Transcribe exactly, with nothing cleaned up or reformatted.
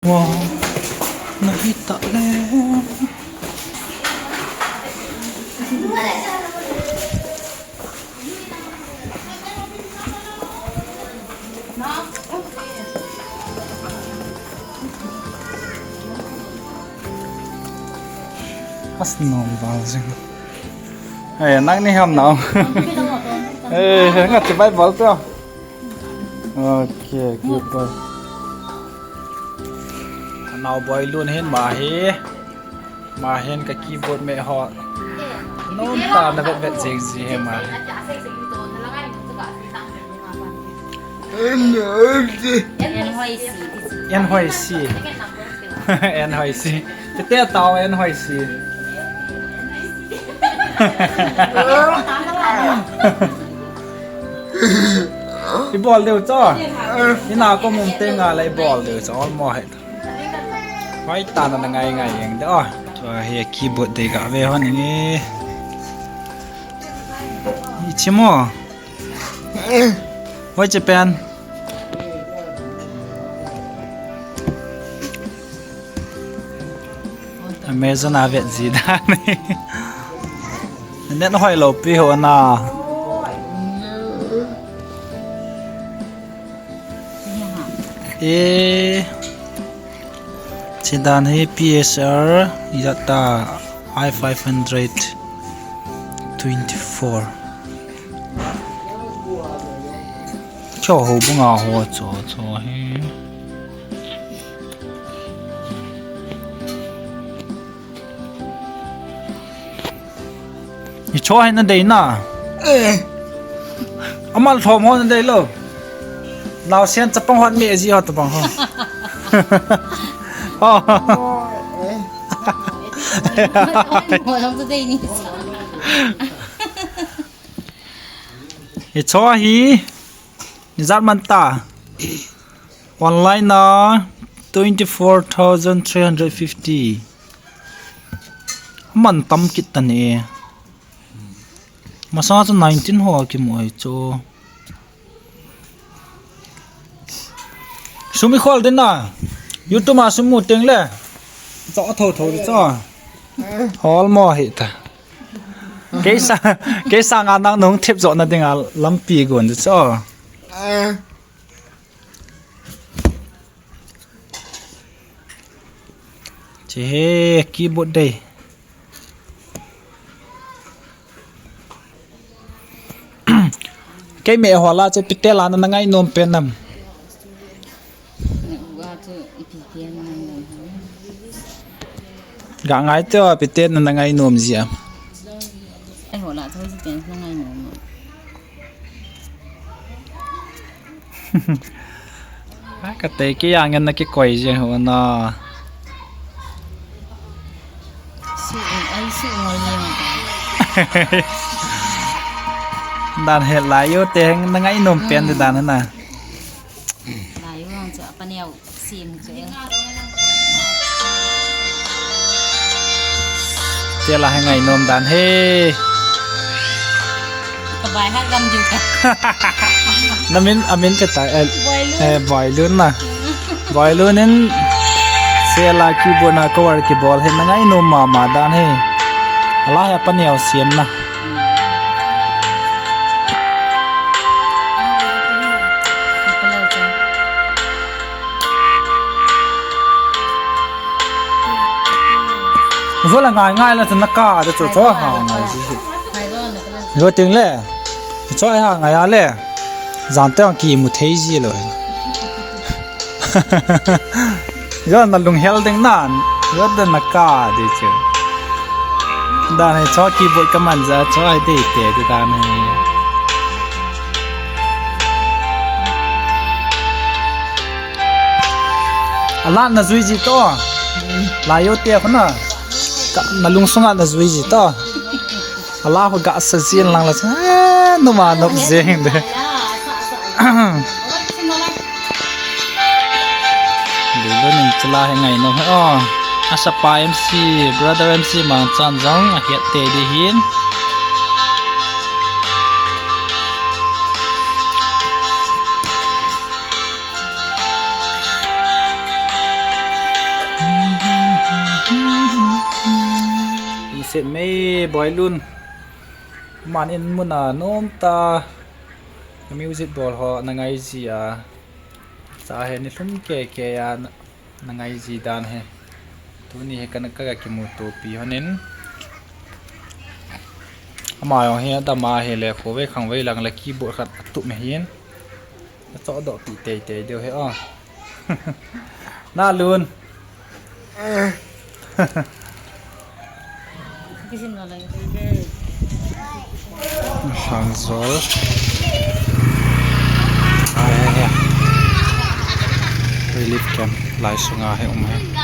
Wow, nahi ta le. As nom bang jing. Eh, nang ni ham nau. Eh, nga chibai bol to. Okay, good boy. Nau boy lun hin ma hi. Ma hin ka keyboard me ho. Nom ta na vet vet jing ji hi ma. N H C. N H C. N H C. Tete tao N H C. I bol deu cho. I na ko mum te nga le i bol deu cho. Ol mo hai. Hoi ta na ngai ngai yeng de. Oh. Cho hi keyboard de ga ve hon nge. I chi mo. Hoi chi pen. Amazon a vet ji dan. Net hoi lo pi ho na. E. Chi dan hi P S R Yata i five hundred twenty-four. Cho ho bunga ho cho cho hi. I cho hai na dei na. Eh. Amal thom ho na dei lo. Lau sian chapang hot me ji hot bang ho. Oh. Mo jong tu dei ni. I cho hi. Ni jat man ta. Online na twenty-four thousand three hundred fifty. Man tam kit ta ni. Masa chu nineteen ho kimu ai chu. Sum i khol den na. YouTube a sum mu teng le. Cho tho tho cho. Hol mo hi ta. Keisa, keisa nga nang nung thip jo na ding a lampi gon cho. Che he, keyboard dei. Kei me hola che pitel a na ngai nom pen nam. Ga ngai te pitel na ngai nom ji a. Ai hola tho ji pen na ngai nom. Ka tei ki yang na ki koi je ho na. Su ai su ngol ni ma. Dan he lai yo te heng na ngai nom pen de dan na. Lai yo ang cha pa neo. Sim che. Che la hai ngai nom dan he. Ka bai ha gam ju ka. Na min, a min ka ta, eh, Boy Lun. Eh, Boy Lun na. Boy Lun in che la keyboard na cover kibol he na ngai nom mama dan he. Ala he pa neo sim na. Zo la ngai ngai la chun na ka de cho cho ha ngai ji. Zo ting le. Cho ha ngai a le. Jan te ang ki mu thei ji lo. Yo na lunghel ding nan, yo da na ka di chu. Dan hi cho keyboard ka man ja, cho ai dei te di dan hi. Ala na jui ji to. La yo te khona. Ka, na lungsunga na jui ji to. Ala ho ga sa jin lang la sa. Eh, numa nok jeng de. Dilo ning chula he ngai nom he o. Asapa M C, brother M C Mangchan jong ahet te di hin. Mei Boilun. Man in muna nom ta. Music bol ho na ngai ji a. Cha he ni lhum ke ke a na, na ngai ji dan he. Tuni he kana ka kimuto pi honin. Ama jong he dama he le kho ve khang ve lang le keyboard khat atup me hin. Achoh doh pi tei tei deu he o. Na lun. Kisin na lang. Hangzol. Ah, ya, ya. Relief camp lai sunga he um he.